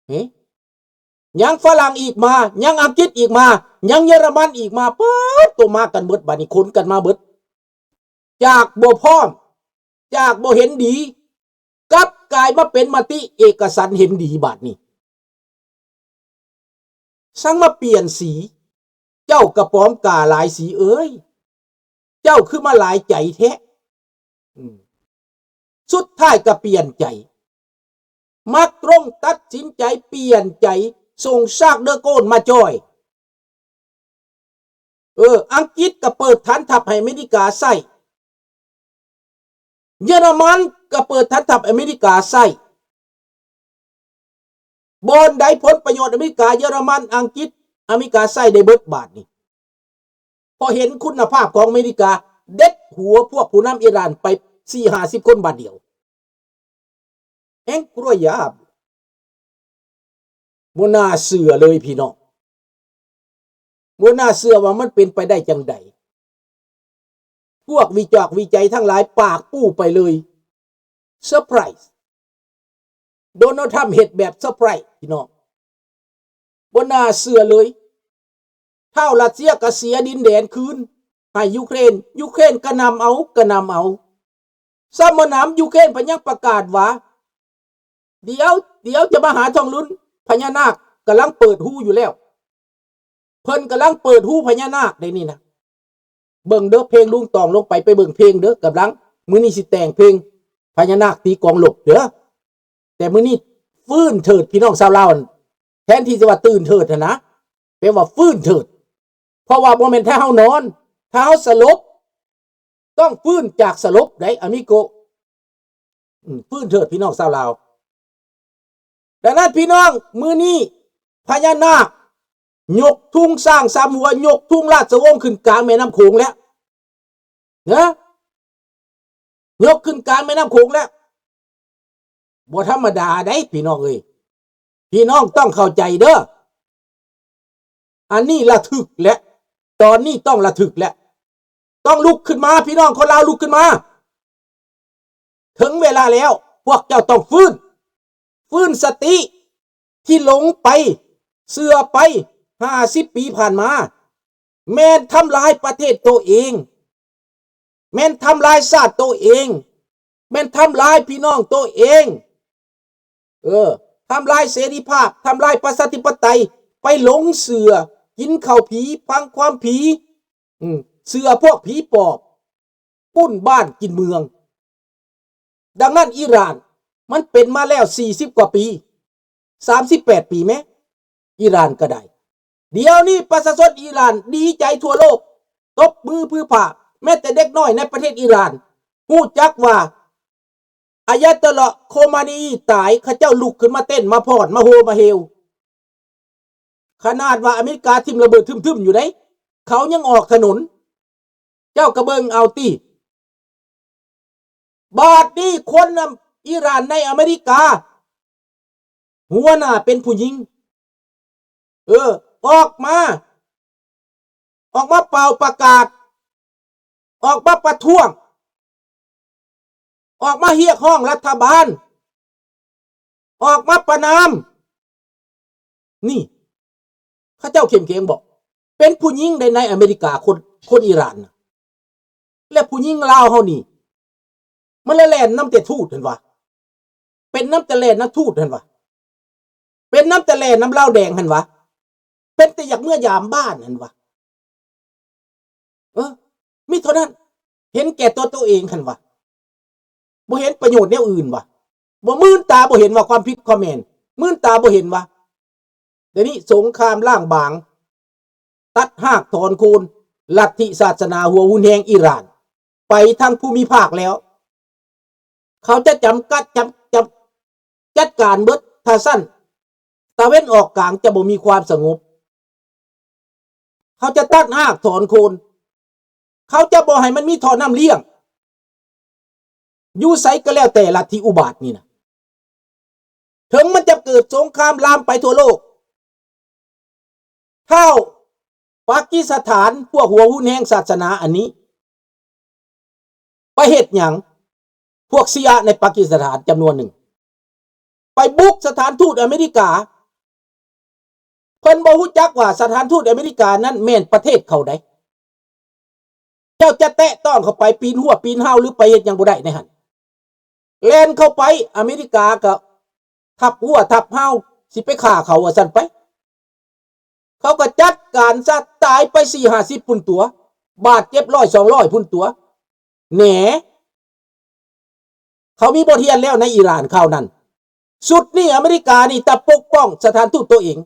ເອີ ຍັງຝຣັ່ງອີກມາ, ຍັງອັງກິດອີກມາ, ຍັງເຢຍລະມັນອີກມາ, ປາດໂຕ ມາກັນເບິດ, ບາດນີ້ຂົນກັນມາເບິດ. ຈາກບໍ່ພ້ອມ, ຈາກບໍ່ເຫັນດີ, ກັບກາຍມາເປັນມະຕິເອກະສັນເຫັນດີບາດນີ້. ຊ່າງມາປ່ຽນສີ, ເຈົ້າກະປອມກາຫຼາຍສີເອີຍ, ເຈົ້າຄືມາຫຼາຍໃຈແທ້. ອືມ ສຸດທ້າຍກະປ່ຽນໃຈ, ມາກລົງຕັດສິນໃຈປ່ຽນໃຈ, ສົ່ງຊາກເດີໂກນມາຈ່ອຍ. ເອີ ອັງກິດກະເປີດຖານທັບໃຫ້ອາເມລິກາໃຊ້, ເຢຍລະມັນກະເປີດຖານທັບໃຫ້ອາເມລິກາໃຊ້. ບ່ອນໃດຜົນປະໂຫຍດອາເມລິກາ, ເຢຍລະມັນ, ອັງກິດ, ອາເມລິກາໃຊ້ໄດ້ເບິດບາດນີ້. ເພາະເຫັນຄຸນນະພາບຂອງອາເມລິກາ ເດັດຫົວພວກຜູ້ນຳອີຣານໄປສີ່ຫ້າສິບຄົນບາດດຽວ. ແຮງກລັວຢາບ ບໍ່ໜ້າເຊື່ອເລີຍພີ່ນ້ອງ, ບໍ່ໜ້າເຊື່ອວ່າມັນເປັນໄປໄດ້ຈັ່ງໃດ. ພວກວິຈາກວິໄຈທັງຫຼາຍປາກປູໄປເລີຍ. ເຊີໄພຣສ໌ ໂດນັລ ທຣຳເຮັດແບບເຊີໄພຣສ໌ ພີ່ນ້ອງ, ບໍ່ໜ້າເຊື່ອເລີຍ. ທ້າວຣັດເຊຍກະເສຍດິນແດນຄືນໃຫ້ຢູເຄຣນ, ຢູເຄຣນກະນຳເອົາ, ກະນຳເອົາ. ຊ້ຳບໍ່ໜຳ ຢູເຄຣນເພິ່ນຍັງປະກາດວ່າ ດຽວ, ດຽວຈະມາຫາທອງລຸນ, ພະຍານາກກຳລັງເປີດຮູຢູ່ແລ້ວ. ເພິ່ນກຳລັງເປີດຮູພະຍານາກໄດ໋ນີ້ນະ. ເບິ່ງເດີ ເພງລຸງຕອງລົງໄປ, ໄປເບິ່ງເພງເດີ, ກຳລັງ, ມື້ນີ້ຊິແຕ່ງເພງພະຍານາກຕີກອງລົບເດີ. ແຕ່ມື້ນີ້ຟື້ນເຖີດ ພີ່ນ້ອງຊາວລາວ, ແທນທີ່ຈະວ່າຕື່ນເຖີດຫັ້ນນະ, ແປວ່າຟື້ນເຖີດ. ເພາະວ່າບໍ່ແມ່ນຖ້າເຮົານອນ, ຖ້າເຮົາສະຫຼົບ, ຕ້ອງຟື້ນຈາກສະຫຼົບໄດ໋ ອາມິໂກ. ອືມ ຟື້ນເຖີດ ພີ່ນ້ອງຊາວລາວ. ດັ່ງນັ້ນພີ່ນ້ອງ, ມື້ນີ້ພະຍານາກຍົກທຸງຊ້າງສາມຫົວ, ຍົກທຸງລາຊະວົງຂຶ້ນກາງແມ່ນ້ຳໂຂງແລ້ວນະ, ຍົກຂຶ້ນກາງແມ່ນ້ຳໂຂງແລ້ວ. ບໍ່ທຳມະດາໃດ໋ ພີ່ນ້ອງເອີຍ, ພີ່ນ້ອງຕ້ອງເຂົ້າໃຈເດີ. ອັນນີ້ລະທຶກແລ້ວ, ຕອນນີ້ຕ້ອງລະທຶກແລ້ວ, ຕ້ອງລຸກຂຶ້ນມາ ພີ່ນ້ອງຄົນລາວ, ລຸກຂຶ້ນມາ. ເຖິງເວລາແລ້ວ ພວກເຈົ້າຕ້ອງຟື້ນ, ຟື້ນສະຕິທີ່ຫຼົງໄປ, ເຊື່ອໄປ ຫ້າສິບປີຜ່ານມາ, ແມ່ນທຳລາຍປະເທດໂຕເອງ, ແມ່ນທຳລາຍຊາດໂຕເອງ, ແມ່ນທຳລາຍພີ່ນ້ອງໂຕເອງ. ເອີ ທຳລາຍເສລີພາບ, ທຳລາຍປະຊາທິປະໄຕ, ໄປຫຼົງເຊື່ອ, ກິນເຂົ້າຜີ, ຟັງຄວາມຜີ, ອືມ ເຊື່ອພວກຜີປອບ, ປຸ້ນບ້ານກິນເມືອງ. ດັ່ງນັ້ນ ອີຣານມັນເປັນມາແລ້ວສີ່ສິບກວ່າປີ, ສາມສິບແປດປີແມ້, ອີຣານກໍໄດ້. ດຽວນີ້ປະຊາຊົນອີຣານດີໃຈທົ່ວໂລກ, ຕົບມືຜືຜາ, ແມ້ແຕ່ເດັກນ້ອຍໃນປະເທດອີຣານຮູ້ຈັກວ່າ ອາຍາໂຕລາ ໂຄມານີຕາຍ, ເຂົາເຈົ້າລຸກຂຶ້ນມາເຕັ້ນ, ມາຟ້ອນ, ມາໂຮມາເຮວ. ຂະໜາດວ່າອາເມລິກາຖິ້ມລະເບີດທຶ່ມໆຢູ່ໃດ, ເຂົາຍັງອອກຖະໜົນ. ເຈົ້າກໍເບິ່ງເອົາຕິ. ບາດນີ້ຄົນ ອາ ອີຣານໃນອາເມລິກາ ຫົວໜ້າເປັນຜູ້ຍິງ. ເອີ ອອກມາ, ອອກມາເປົ່າປະກາດ, ອອກມາປະທ້ວງ, ອອກມາຮຽກຮ້ອງລັດຖະບານ, ອອກມາປະນາມ. ນີ້ ເຂົາເຈົ້າເຂັ້ມແຂງບໍ? ເປັນຜູ້ຍິງໃດໃນອາເມລິກາ ຄົນ ຄົນອີຣານນະ. ແລະຜູ້ຍິງລາວເຮົານີ້ ມັນລະແລ່ນນຳແຕ່ທູດຫັ້ນຫວາ, ເປັນນຳແຕ່ແລ່ນນຳທູດຫັ້ນຫວາ, ເປັນນຳແຕ່ແລ່ນນຳລາວແດງຫັ້ນຫວາ, ເປັນແຕ່ຢາກເມືອຢາມບ້ານຫັ້ນຫວາ. ເອີ ມີເທົ່ານັ້ນ, ເຫັນແກ່ຕົວໂຕເອງຫັ້ນຫວາ, ບໍ່ເຫັນປະໂຫຍດແນວອື່ນຫວາ, ບໍ່ ມື່ນຕາບໍ່ເຫັນວ່າຄວາມຜິດຄວາມແມ່ນ, ມື່ນຕາບໍ່ເຫັນຫວາ. ດຽວນີ້ສົງຄາມລ້າງບາງ, ຕັດຮາກຖອນໂຄນລັດທິສາສະໜາຫົວຮຸນແຮງອີຣານ ໄປທັງພູມິພາກແລ້ວ. ເຂົາຈະຈຳກັດ ຈຳ ຈຳ ຈັດການເບິດ, ຖ້າຊັ້ນຕາເວັນອອກກາງຈະບໍ່ມີຄວາມສະຫງົບ. ເຂົາຈະຕັດຮາກຖອນໂຄນ, ເຂົາຈະບໍ່ໃຫ້ມັນມີທໍ່ນ້ຳລ້ຽງ. ຢູ່ໃສກໍແລ້ວແຕ່ລັດທິອຸບາດນີ້ນະ, ເຖິງມັນຈະເກີດສົງຄາມລາມໄປທົ່ວໂລກ, ທ້າວປາກິສຖານ ພວກຫົວຮຸນແຮງສາສະໜາອັນນີ້ ໄປເຮັດຫຍັງ? ພວກຊີອະໃນປາກິສຖານຈຳນວນໜຶ່ງ ໄປບຸກສະຖານທູດອາເມລິກາ ເພິ່ນບໍ່ຮູ້ຈັກວ່າສະຖານທູດອາເມລິການັ້ນແມ່ນປະເທດເຂົາໃດ. ເຈົ້າຈະແຕະຕ້ອງເຂົ້າໄປ ປີນຮົ້ວປີນຮາວ ຫຼືໄປເຮັດຫຍັງບໍ່ໄດ້ໃນຫັ້ນ. ແລ່ນເຂົ້າໄປ ອາເມລິກາກໍທັບຮົ້ວທັບຮາວ ຊິໄປຂ້າເຂົາວ່າຊັ້ນໄປ. ເຂົາກໍຈັດການຊະ ຕາຍໄປສີ່ຫ້າສິບພຸ້ນຕົວະ ບາດເຈັບຮ້ອຍສອງຮ້ອຍພຸ້ນຕົວະ. ແໜ ເຂົາມີບົດຮຽນແລ້ວໃນອີຣານຄາວນັ້ນ. ຊຸດນີ້ອາເມລິການີ້ຈະປົກປ້ອງສະຖານທູດໂຕເອງ.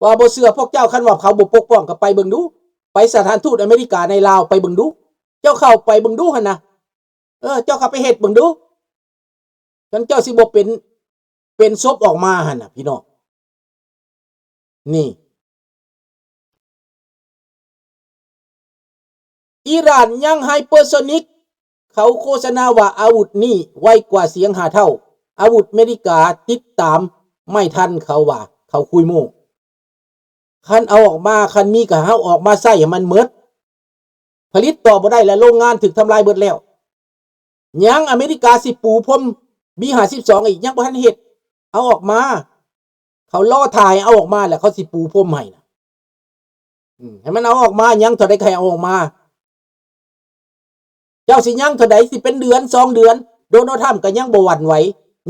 ວ່າບໍ່ເຊື່ອພວກເຈົ້າ ຄັນວ່າເຂົາບໍ່ປົກປ້ອງກໍໄປເບິ່ງດູ. ໄປສະຖານທູດອາເມລິກາໃນລາວໄປເບິ່ງດູ. ເຈົ້າເຂົ້າໄປເບິ່ງດູຫັ້ນນະ. ເອີ ເຈົ້າເຂົ້າໄປເຮັດເບິ່ງດູ. ຈັ່ງເຈົ້າຊິບໍ່ເປັນ ເປັນສົບອອກມາຫັ້ນນະ ພີ່ນ້ອງ. ນີ້ ອີຣານຍັງໄຮເປີໂຊນິກ ເຂົາໂຄສະນາວ່າອາວຸດນີ້ໄວກວ່າສຽງຫ້າເທົ່າ. ອາວຸດເມລິກາຕິດຕາມໄມ່ທັນ ເຂົາວ່າເຂົາຄຸຍໂມ້. ຄັນເອົາອອກມາ ຄັນມີກໍເອົາອອກມາໃຊ້ໃຫ້ມັນໝົດ. ຜະລິດຕໍ່ບໍ່ໄດ້ແລ້ວ ໂລງງານຖືກທຳລາຍເບິດແລ້ວ. ຍັງອາເມລິກາຊິປູພົມ ບີຫ້າສິບສອງ ອີກ ຍັງບໍ່ທັນເຮັດ. ເອົາອອກມາ. ເຂົາລໍຖ້າໃຫ້ເອົາອອກມາແຫຼະ ເຂົາຊິປູພົມໃຫ້ນະ. ອືມ ໃຫ້ມັນເອົາອອກມາ. ຍັງເທົ່າໃດກໍໃຫ້ເອົາອອກມາ. ເຈົ້າຊິຍັງເທົ່າໃດ? ຊິເປັນເດືອນສອງເດືອນ ໂດນັລ ທຣຳກໍຍັງບໍ່ຫວັ່ນໄຫວ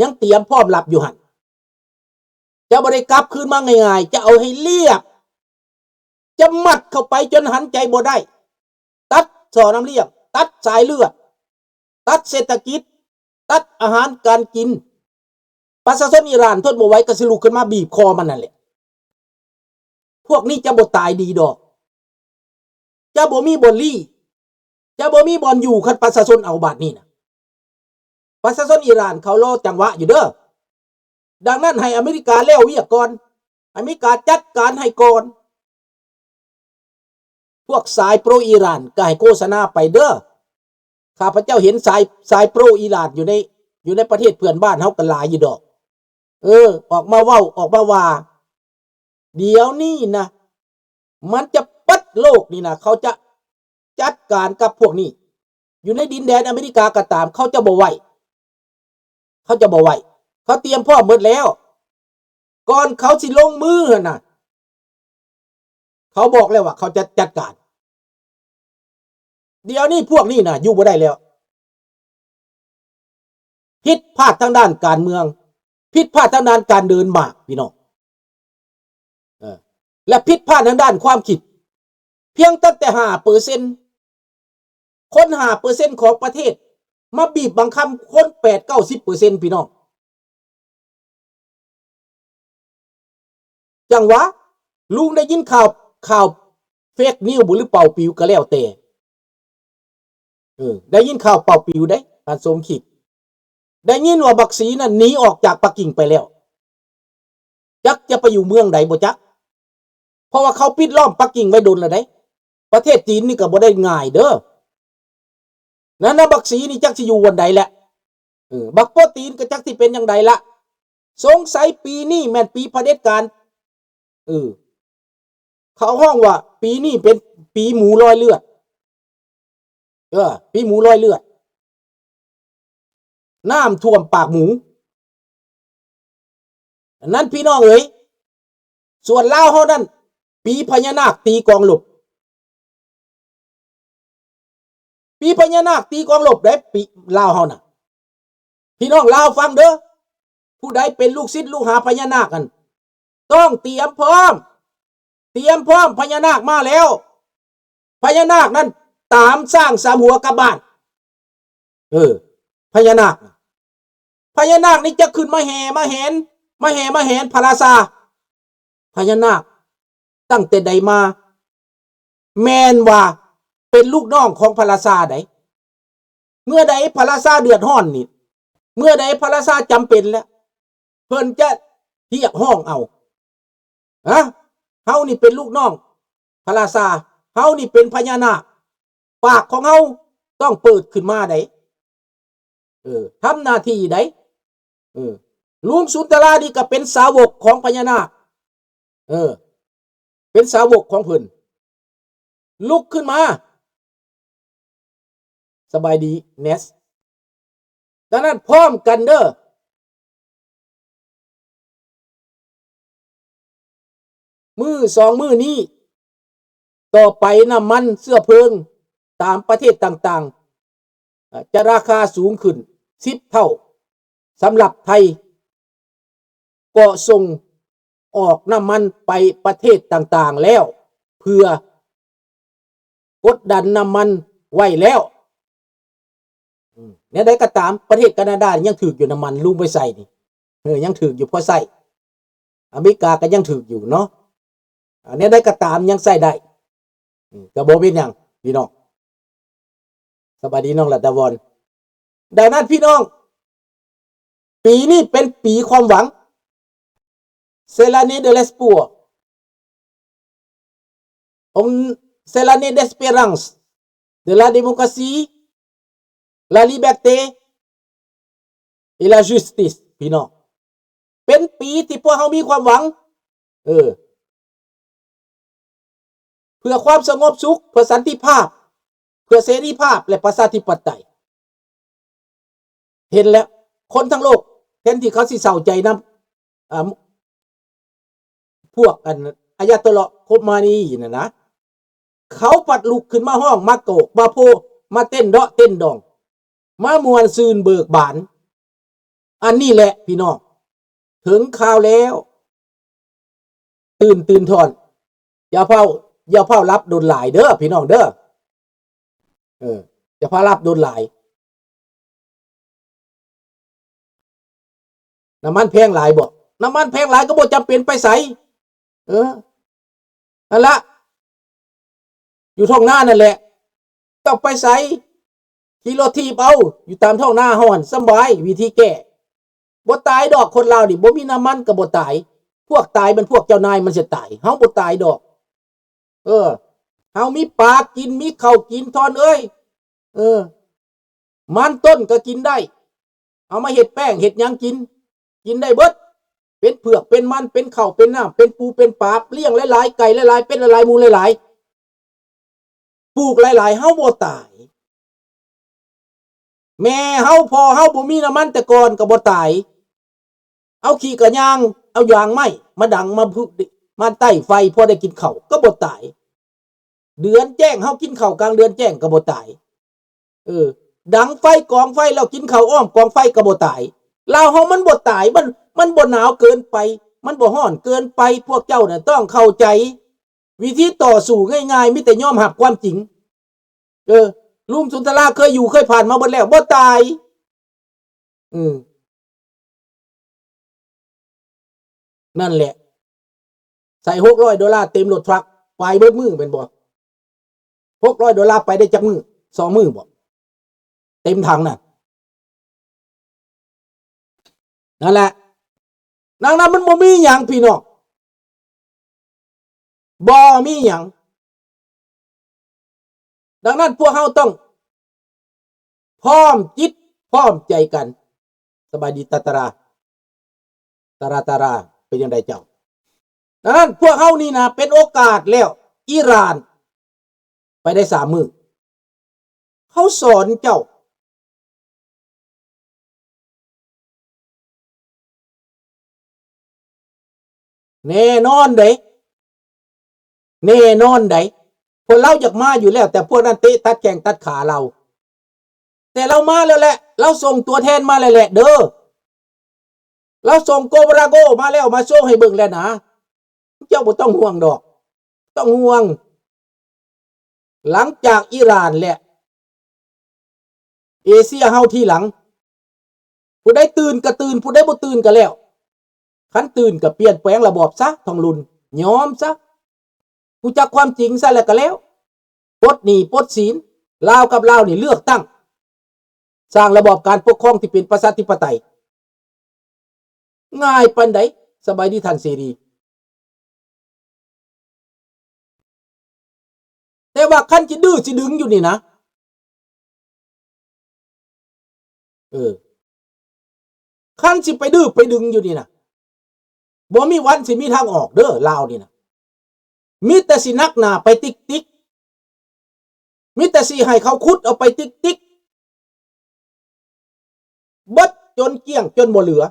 ຍັງຕຽມພ້ອມຮັບຢູ່ຫັ້ນ. ຈະບໍ່ໄດ້ກັບຄືນມາງ່າຍໆ ຈະເອົາໃຫ້ລຽບ ຈະມັດເຂົ້າໄປຈົນຫັນໃຈບໍ່ໄດ້ ຕັດທໍ່ນ້ຳລ້ຽງ ຕັດສາຍເລືອດ ຕັດເສດຖະກິດ ຕັດອາຫານການກິນ. ປະຊາຊົນອີຣານທົນບໍ່ໄຫວກໍຊິລຸກຂຶ້ນມາບີບຄໍມັນນັ້ນແຫຼະ. ພວກນີ້ຈະບໍ່ຕາຍດີດອກ ຈະບໍ່ມີບ່ອນລີ້ ຈະບໍ່ມີບ່ອນຢູ່ ຄັນປະຊາຊົນເອົາບາດນີ້ນະ. ປະຊາຊົນອີຣານເຂົາລໍຈັງຫວະຢູ່ເດີ. ດັ່ງນັ້ນໃຫ້ອາເມລິກາແລ້ວວຽກກ່ອນ ອາເມລິກາຈັດການໃຫ້ກ່ອນ. ພວກສາຍໂປຣອີຣານກໍໃຫ້ໂຄສະນາໄປເດີ. ຂ້າພະເຈົ້າເຫັນສາຍ ສາຍໂປຣອີຣານຢູ່ໃນ ຢູ່ໃນປະເທດເພື່ອນບ້ານເຮົາກໍຫຼາຍຢູ່ດອກ. ເອີ ອອກມາເວົ້າ ອອກມາວ່າ. ດຽວນີ້ນະ ມັນຈະເປີດໂລກນີ້ນະ ເຂົາຈະຈັດການກັບພວກນີ້. ຢູ່ໃນດິນແດນອາເມລິກາກໍຕາມ ເຂົາຈະບໍ່ໄຫວ ເຂົາຈະບໍ່ໄຫວ. ເຂົາຕຽມພ້ອມໝົດແລ້ວ. ກ່ອນເຂົາຊິລົງມືຫັ້ນນະ ເຂົາບອກແລ້ວວ່າເຂົາຈະຈັດການ. ດຽວນີ້ພວກນີ້ນະຢູ່ບໍ່ໄດ້ແລ້ວ. ຜິດພາດທາງດ້ານການເມືອງ, ຜິດພາດທາງດ້ານການເດີນໝາກ, ພີ່ນ້ອງ, ເອີ ແລະ ຜິດພາດທາງດ້ານຄວາມຄິດ. ພຽງຕັ້ງແຕ່ຫ້າເປີເຊັນ, ຄົນຫ້າເປີເຊັນຂອງປະເທດ ມາບີບບັງຄັບຄົນແປດເກົ້າສິບເປີເຊັນ ພີ່ນ້ອງ. ຈັ່ງຫວະ ລຸງໄດ້ຍິນຂ່າວ ຂ່າວເຟກນິວບໍ ຫຼືເປົ່າປິວກໍແລ້ວແຕ່. ເອີ ໄດ້ຍິນຂ່າວເປົ່າປິວເດ້ ທ່ານສົມຄິດ. ໄດ້ຍິນວ່າບັກສີນັ້ນໜີອອກຈາກປັກກິ່ງໄປແລ້ວ. ຈັກຈະໄປຢູ່ເມືອງໃດບໍ່ຈັກ. ເພາະວ່າເຂົາປິດລ້ອມປັກກິ່ງໄວ້ດົນແລ້ວເດ້. ປະເທດຈີນນີ້ກໍບໍ່ໄດ້ງ່າຍເດີ. ນັ້ນນະ ບັກສີນີ້ຈັກຊິຢູ່ບ່ອນໃດແຫຼະ. ເອີ ບັກໂປຕີນກໍຈັກຊິເປັນຈັ່ງໃດລະ. ສົງໄສປີນີ້ແມ່ນປີຜະເດັດການ. ເອີ ເຂົາຮ້ອງວ່າປີນີ້ເປັນປີໝູລອຍເລືອດ. ເອີ ປີໝູລອຍເລືອດ. ນ້ຳຖ້ວມປາກໝູ. ອັນນັ້ນພີ່ນ້ອງເອີຍ, ສ່ວນລາວເຮົານັ້ນ ປີພະຍານາກຕີກອງລົບ. ປີພະຍານາກຕີກອງລົບເດ້ ປີລາວເຮົານະ. ພີ່ນ້ອງລາວຟັງເດີ, ຜູ້ໃດເປັນລູກສິດລູກຫາພະຍານາກນັ້ນ ຕ້ອງຕຽມພ້ອມ, ຕຽມພ້ອມ, ພະຍານາກມາແລ້ວ. ພະຍານາກນັ້ນຕາມຊ້າງສາມຫົວກັບບ້ານ. ເອີ ພະຍານາກ, ພະຍານາກນີ້ຈະຂຶ້ນມາແຫ່ມາແຫນ, ມາແຫ່ມາແຫນພະລາຊາ. ພະຍານາກຕັ້ງແຕ່ໃດມາ ແມ່ນວ່າເປັນລູກນ້ອງຂອງພະລາຊາໃດ. ເມື່ອໃດພະລາຊາເດືອດຮ້ອນນີ້, ເມື່ອໃດພະລາຊາຈຳເປັນແລ້ວ, ເພິ່ນຈະຮຽກຮ້ອງເອົາ. ຮະ? ເຮົານີ້ເປັນລູກນ້ອງພະລາຊາ, ເຮົານີ້ເປັນພະຍານາກ, ປາກຂອງເຮົາຕ້ອງເປີດຂຶ້ນມາໃດ. ເອີ ທຳໜ້າທີ່ໃດ. ເອີ ລຸງສຸນທະລານີ້ກໍເປັນສາວົກຂອງພະຍານາກ. ເອີ ເປັນສາວົກຂອງເພິ່ນ. ລຸກຂຶ້ນມາ. ສະບາຍດີ ເນສ. ດັ່ງນັ້ນ ພ້ອມກັນເດີ. ມື້ສອງມື້ນີ້ ຕໍ່ໄປນ້ຳມັນເຊື້ອເພີງຕາມປະເທດຕ່າງໆ ເອີ່ ຈະລາຄາສູງຂຶ້ນສິບເທົ່າ. ສຳລັບໄທກໍສົ່ງອອກນ້ຳມັນໄປປະເທດຕ່າງໆແລ້ວ ເພື່ອກົດດັນນ້ຳມັນໄວ້ແລ້ວ. ອືມ ແນວໃດກໍຕາມ ປະເທດການາດາຍັງຖືກຢູ່ ນ້ຳມັນລຸງໄປໃສ່ນີ້ ເອີ ຍັງຖືກຢູ່ ພໍໃຊ້. ອາເມລິກາກໍຍັງຖືກຢູ່ເນາະ ອາ ແນວໃດກໍຕາມຍັງໃຊ້ໄດ້ ອືມ ກໍບໍ່ເປັນຫຍັງພີ່ນ້ອງ. ສະບາຍດີນ້ອງລັດດາວອນ. ດັ່ງນັ້ນພີ່ນ້ອງ ປີນີ້ເປັນປີຄວາມຫວັງ C'est l'année de l'espoir. On, c'est l'année d'espérance, de la démocratie, la liberté et la justice ພີ່ນ້ອງ. ເປັນປີທີ່ພວກເຮົາມີຄວາມຫວັງ ເອີ ເພື່ອຄວາມສະຫງົບສຸກ, ເພື່ອສັນຕິພາບ, ເພື່ອເສລີພາບ ແລະ ປະຊາທິປະໄຕ. ເຫັນແລ້ວ ຄົນທັງໂລກ ແທນທີ່ເຂົາຊິເສົ້າໃຈນຳ ອາ ພວກອັນ ອາຍາໂຕເລາະ ໂຄເມນີ ນັ້ນນະ ເຂົາພັດລຸກຂຶ້ນມາຮ້ອງ ມາໂກກ ມາໂພ ມາເຕັ້ນເດາະເຕັ້ນດອງ ມາມ່ວນຊື່ນເບີກບານ. ອັນນີ້ແຫຼະພີ່ນ້ອງ ເຖິງຄາວແລ້ວ ຕື່ນ ຕື່ນທ້ອນ ຢ່າຟ້າວ ຢ່າຟ້າວຫຼັບດົນຫຼາຍເດີພີ່ນ້ອງເດີ. ເອີ ຢ່າຟ້າວຫຼັບດົນຫຼາຍ. ນ້ຳມັນແພງຫຼາຍບໍ? ນ້ຳມັນແພງຫຼາຍກໍບໍ່ຈຳເປັນໄປໃສ. ເອີ ນັ້ນລະ ຢູ່ທ້ອງນານັ້ນແຫຼະ ເຈົ້າໄປໃສ? ຂີ່ລົດຖີບເອົາ ຢູ່ຕາມທ້ອງນາເຮົາຫັ້ນ ສຳບາຍ ວິທີແກ້. ບໍ່ຕາຍດອກ ຄົນລາວນີ້ ບໍ່ມີນ້ຳມັນກໍບໍ່ຕາຍ. ພວກຕາຍແມ່ນພວກເຈົ້ານາຍມັນຊິຕາຍ ເຮົາບໍ່ຕາຍດອກ. ເອີ ເຮົາມີປາກິນ ມີເຂົ້າກິນ ທ່ອນເອີຍ. ເອີ ມັນຕົ້ນກໍກິນໄດ້ ເອົາມາເຮັດແປ້ງເຮັດຫຍັງກິນ ກິນໄດ້ເບິດ. ເປັນເຜືອກ ເປັນມັນ ເປັນເຂົ້າ ເປັນນ້ຳ ເປັນປູເປັນປາ ລ້ຽງຫຼາຍໆ ໄກ່ຫຼາຍໆ ເປັດຫຼາຍໆ ໝູຫຼາຍໆ ປູກຫຼາຍໆ ເຮົາບໍ່ຕາຍ. ແມ່ເຮົາ ພໍ່ເຮົາ ບໍ່ມີນ້ຳມັນແຕ່ກ່ອນກໍບໍ່ຕາຍ. ເອົາຂີ້ກະຍາງ ເອົາຢາງໄມ້ມາດັງ ມາຜຶ ມາໄຕ້ໄຟ ພໍໄດ້ກິນເຂົ້າກໍບໍ່ຕາຍ. ເດືອນແຈ້ງ ເຮົາກິນເຂົ້າກາງເດືອນແຈ້ງກໍບໍ່ຕາຍ. ເອີ ດັງໄຟກອງໄຟ ແລ້ວກິນເຂົ້າອ້ອມກອງໄຟກໍບໍ່ຕາຍ. ລາວເຮົາມັນບໍ່ຕາຍ ມັນ ມັນບໍ່ໜາວເກີນໄປ ມັນບໍ່ຮ້ອນເກີນໄປ. ພວກເຈົ້ານະຕ້ອງເຂົ້າໃຈ ວິທີຕໍ່ສູ້ງ່າຍໆ ມີແຕ່ຍອມຮັບຄວາມຈິງ. ເອີ ລຸງສຸນທະລາເຄີຍຢູ່ເຄີຍຜ່ານມາເບິດແລ້ວ ບໍ່ຕາຍ. ອືມ ນັ້ນແຫຼະ ໃສ່ຫົກຮ້ອຍໂດລາເຕັມລົດທຣັກ ໄປເບິດມື້ແມ່ນບໍ່? ຫົກຮ້ອຍໂດລາໄປໄດ້ຈັກມື້? ສອງມື້ບໍ? ເຕັມຖັງນະ. ນັ້ນແຫຼະ ດັ່ງນັ້ນມັນບໍ່ມີຫຍັງພີ່ນ້ອງ ບໍ່ມີຫຍັງ. ດັ່ງນັ້ນພວກເຮົາຕ້ອງພ້ອມຈິດພ້ອມໃຈກັນ. ສະບາຍດີຕາຕາລາ ຕາລາ ຕາລາ ເປັນຈັ່ງໃດເຈົ້າ? ດັ່ງນັ້ນພວກເຮົານີ້ນະ ເປັນໂອກາດແລ້ວ ອີຣານ ໄປໄດ້ສາມມື້ ເຂົາສອນເຈົ້າ ແນ່ນອນເດ້ ແນ່ນອນໃດ໋. ພວກລາວຢາກມາຢູ່ແລ້ວ ແຕ່ພວກນັ້ນເຕະຕັດແຂ້ງຕັດຂາລາວ. ແຕ່ລາວມາແລ້ວແຫຼະ ລາວສົ່ງຕົວແທນມາແລ້ວແຫຼະເດີ. ລາວສົ່ງໂກບຣາໂກມາແລ້ວ ມາໂຊໃຫ້ເບິ່ງແລ້ວນະ. ເຈົ້າບໍ່ຕ້ອງຫ່ວງດອກ ຕ້ອງຫ່ວງ. ຫຼັງຈາກອີຣານແລ້ວ ເອເຊຍເຮົາທີຫຼັງ. ຜູ້ໃດຕື່ນກໍຕື່ນ ຜູ້ໃດບໍ່ຕື່ນກໍແລ້ວ. ຄັນຕື່ນກໍປ່ຽນແປງລະບອບຊະ ທອງລຸນ ຍອມຊະ. ຮູ້ຈັກຄວາມຈິງຊະແລ້ວກໍແລ້ວ. ປົດໜີ້ປົດສິນ ລາວກັບລາວນີ້ເລືອກຕັ້ງ ສ້າງລະບອບການປົກຄອງທີ່ເປັນປະຊາທິປະໄຕ. ງ່າຍປານໃດ? ສະບາຍດີທ່ານເສລີ. ແຕ່ວ່າຄັນຊິດື້ຊິດຶງຢູ່ນີ້ນະ ເອີ ຄັນຊິໄປດື້ໄປດຶງຢູ່ນີ້ນະ ບໍ່ມີວັນຊິມີທາງອອກເດີ ລາວນີ້ນະ. ມີແຕ່ຊິໜັກໜາໄປຕິກໆ ມີແຕ່ຊິໃຫ້ເຂົາຂຸດເອົາໄປຕິກໆ ເບິດຈົນກ້ຽງຈົນບໍ່ເຫຼືອ.